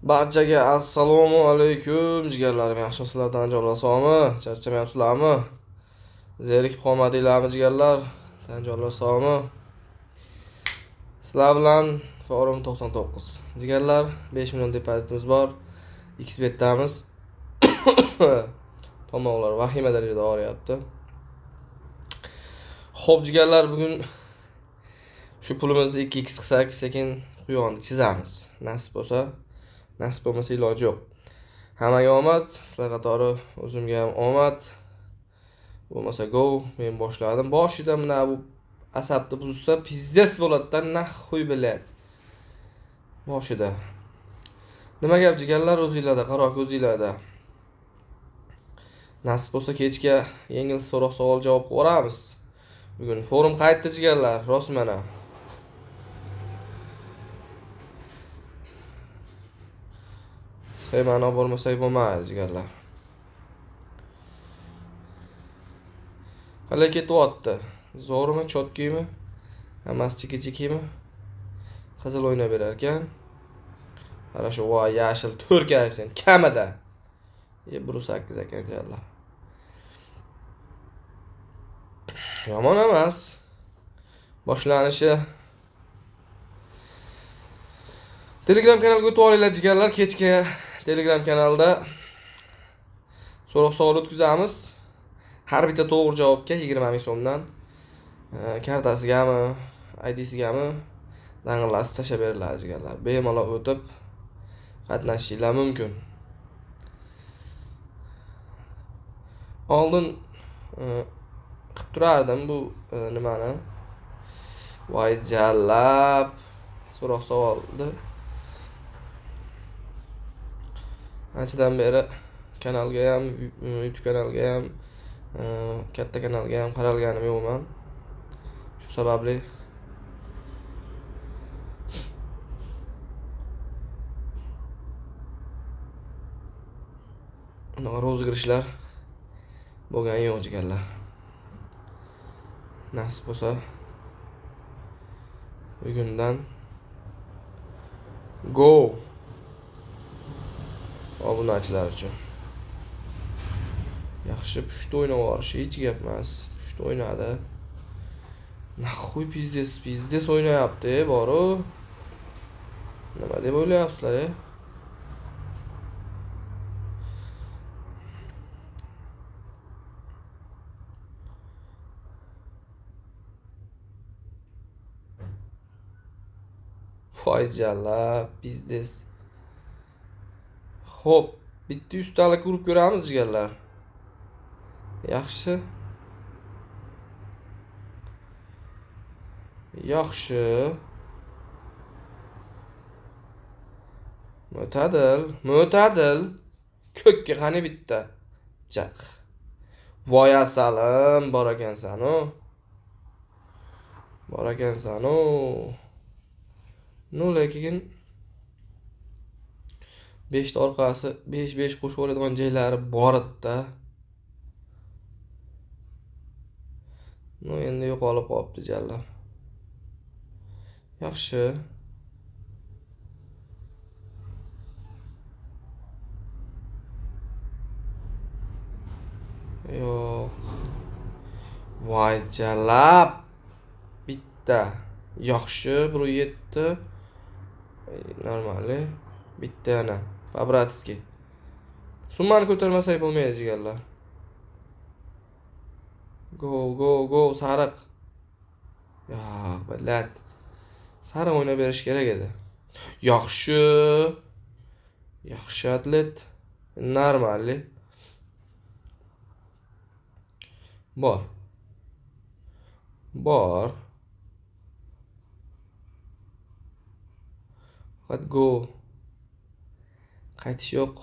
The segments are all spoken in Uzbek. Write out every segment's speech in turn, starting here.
Barchaga assalomu alaykum jigarlarim, yaxshimisizlar, tan jonlar sog'mi? Charchamayapsizlarmi? Zerikib qolmadinglarmi jigarlar? Tan jonlar sog'mi? Sizlar bilan Forum 99. Jigarlar, 5 million depozitimiz bor. XBetdamiz. Tomoqlar vahima darajada og'riyapti. Xo'p jigarlar, bugun shu pulimizni 2x qilsak, sekin quyonni chizamiz. Nasib bo'lsa, nasib bo'lmasa iloji yo'q. Hammaga omad, sizlar qatori o'zimga ham omad. Bo'lmasa go, men boshladim. Boshida mana bu asabni buzsa, pizdes bo'ladi-da, naxuy bilat. Boshida. Nima gap jigarlar, o'zinglarda, qaro ko'zinglarda. Nasib bo'lsa kechga yengil so'roq savol javob qilib yuboramiz. Bugun forum qaytdi jigarlar, rost mana. Sxemani olib bormasak bo'lmaydi jigarlar. Qalay ketyapti? Zo'rmi, chotkiymi? Hammasi chiki-chikimi? Qizil o'ynab berar ekan. Mana shu voy yashil 4 koeffitsient kamida. 1.8 ekan jigarlar. Yomon emas. Boshlanishi. Telegram kanalga o'tib olinglar jigarlar. Kechga Telegram kanalda so'roq savol o'tkazamiz. Har bitta to'g'ri javobga 20 ming so'mdan kartasigami, IDsigami dang'illatib tashlab beriladi jigarlar. Bemalol o'tib qatnashishinglar mumkin. Oldin qilib turardim bu nimani. Voy jallab so'roq savolni. Anchadan beri kanalga ham, YouTube kanalga ham, katta kanalga ham qaralganim yo'qman. Shu sababli unaqa rozыгрышlar bo'lgani yo'q jigarlar. Nasib bo'lsa bugundan go obunachilar uchun. Yaxshi pushti o'ynab yuborishi hech gap emas. Pushti o'ynadi. Naxuy pizdes, pizdes o'ynayapti, boru. Nima deb o'ylayapsizlar, e? Voy jallab, pizdes. Xo'p, bitta yuztalik urib ko'ramiz jigarlar. Yaxshi. Yaxshi. Mo'tadil, mo'tadil. Ko'kka qani bitta. Chaq. Voy asalim, bor ekansan-u. Bor ekansan-u. No, lekin 5 ta orqasi 5-5 qo'shib oladigan joylari bor edi-da. No, endi yo'qolib qolibdi jallab. Yaxshi. Yo'q. Voy jallab. Bitta. Yaxshi, 1.7. Normalli. Bitta yana. По-братски. Summani ko'tarmasak bo'lmaydi jigarlar. Go, go, go, sariq. Yo'q, billat. Sariq o'ynab berish kerak edi. Yaxshi. Yaxshi atlet. Normalli. Bor. Bor. Faqat go. Qaytish yo'q.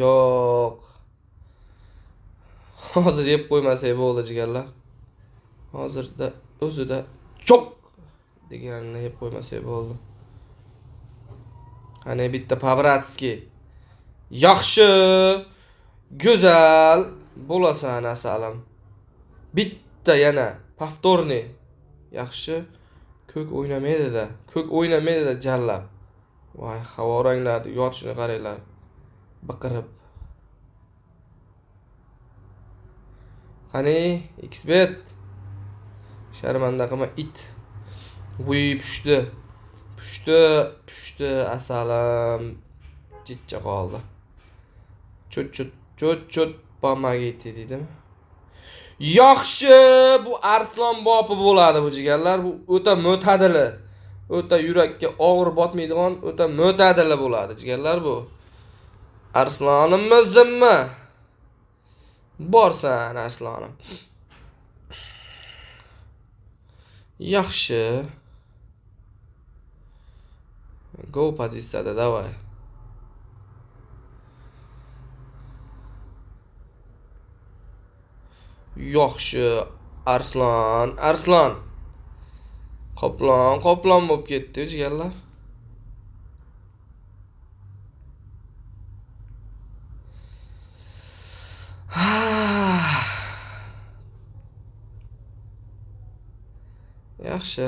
Yo'q. Hozir yeb qo'ymasak bo'ldi jigarlar. Hozirda o'zida cho'k deganini yeb qo'ymasak bo'ldi. Qani bitta по-братски. Yaxshi, go'zal bo'lasan asalim. Bitta yana повторный. Yaxshi. Ko'k o'ynamaydi-da. Ko'k o'ynamaydi-da jallab. Voy, havo ranglarni yotishini qaranglar. Biqirib. Qani, xbet. Sharmanda qilma it. Vuy, pushti. Pushti, pushti asalim. Jichcha qoldi. Cho't-cho't, cho't-cho't помогите deydimi? Yaxshi, bu arslon bopi bo'ladi bu jigarlar. Bu o'ta mo'tadili, o'ta yurakka og'ir botmaydigan, o'ta mo'tadili bo'ladi jigarlar bu. Arslonimizmi? Borsan arslonim. Yaxshi. Go pozitsiyada davay. Yaxshi, arslon, arslon. Qoplon, qoplon bo'lib ketdi jigarlar. Yaxshi.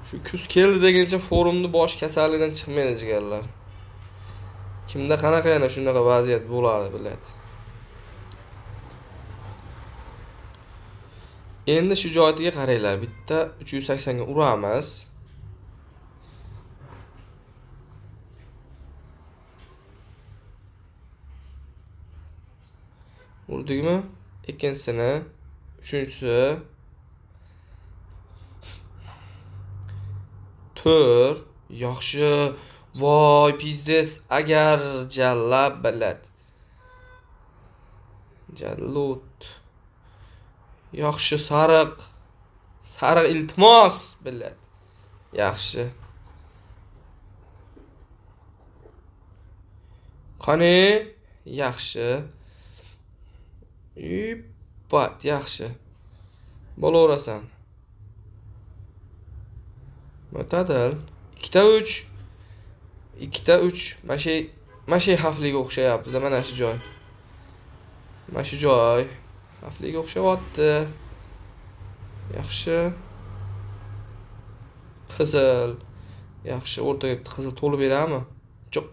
Shu kuz keldi deguncha forumni bosh kasallikdan chiqmaydi jigarlar. Kimda qanaqa yana shunaqa vaziyat bo'ladi biladi. Endi shu joyiga qaranglar. Bitta 380 ga uramiz. Urdikmi? Ikkinchisini, uchinchisi, 4. Yaxshi. Voy, pizdes agar jallab bilad. Jallut. Yaxshi, sariq. Sariq iltimos bilad. Yaxshi. Qani? Yaxshi. Ipat, yaxshi. Bo'laverasan. Mo'tadil. 2ta 3. 2ta 3. Mana shu xavfliga o'xshayapti-da, mana shu joy. Mana shu joy xavfliga o'xshayapti. Yaxshi. Qizil. Yaxshi, o'rtaga bitta qizil to'lib beradimi? Yo'q.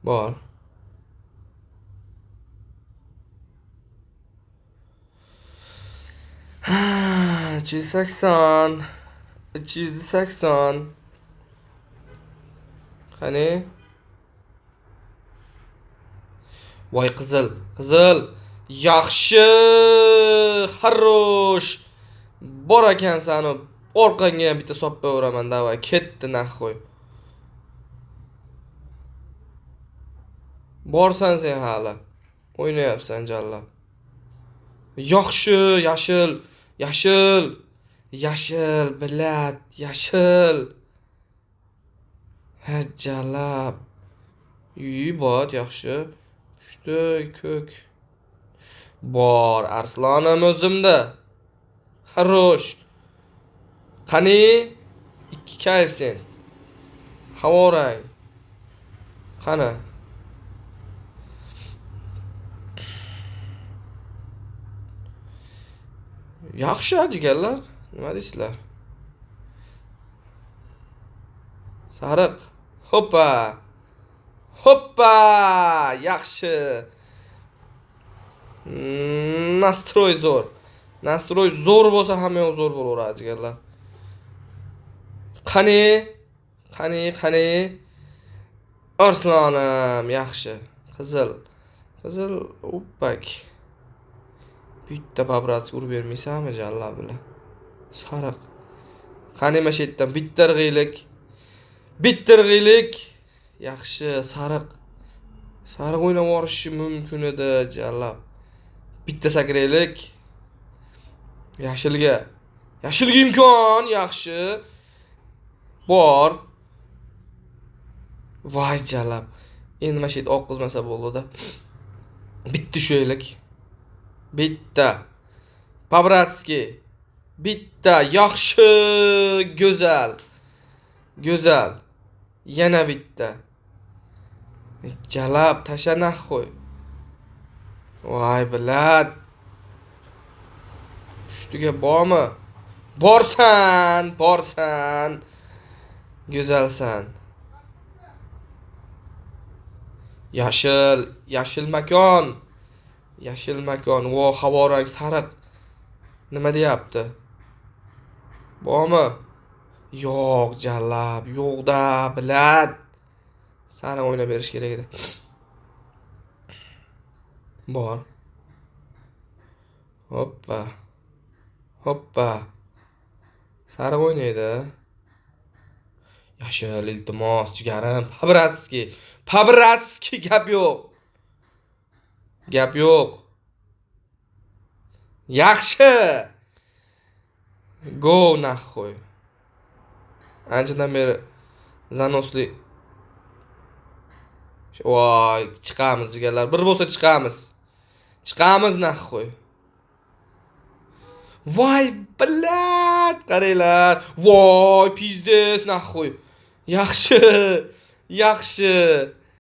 Bor. Ha, 380. 380. Qani? Voy, qizil, qizil. Yaxshi, xarosh. Bor ekansan, orqangga ham bitta soppa uraman, davay, ketdi naxoy. Borsan sen hali. O'ynayapsan jallab. Yaxshi, yashil, yashil, yashil, bilat, yashil. Ha, jallab. Bot, yaxshi. Pushti, ko'k. Bor, arslonim o'zimda. Xarosh. Qani? 2 kayf sen. Havo rang. Qani? Yaxshi jigarlar, nima deysizlar? Sariq. Hoppa. Hoppa! Yaxshi. Nastroy zo'r. Nastroy zo'r bo'lsa hamma yoq zo'r bo'laveradi jigarlar. Qani? Qani, qani? Arslonim, yaxshi. Qizil. Qizil, oppak. Bitta paparazzi urib bermaysanmi jallab bilan? Sariq. Qani mana shu yerdan bitta irg'iylik. Bitta irg'iylik. Yaxshi, sariq. Sariq o'ynab yuborishi mumkin edi jallab. Bitta sakraylik. Yashilga. Yashilga imkon, yaxshi. Bor. Voy jallab. Endi mana shu yerda oqqizmasa bo'ldi-da. Bitta tushaylik. Bitta. По-братски. Bitta, yaxshi, go'zal. Go'zal. Yana bitta. Jalab tasha нахуй. Voy, блядь. Pushtiga bormi? Borsan, borsan. Go'zalsan. Yashil, yashil makon. Yashil makon. Vo, havorang sariq. Nima deyapti? Bormi? Yo'q, jalab, yo'q-da, блядь. Sariq o'ynab berish kerak edi. Bor. Hoppa. Hoppa. Sariq o'ynaydi. Yashil, iltimos, jigarim. По-братски. По-братски gap yo'q. Gap yo'q. Yaxshi. Go нахуй. Anchadan beri занос li. Voy, chiqamiz, jigarlar. Bir bo'lsa chiqamiz. Chiqamiz нахуй. Voy, блядь, qaranglar. Voy, пиздец, нахуй. Yaxshi. Yaxshi.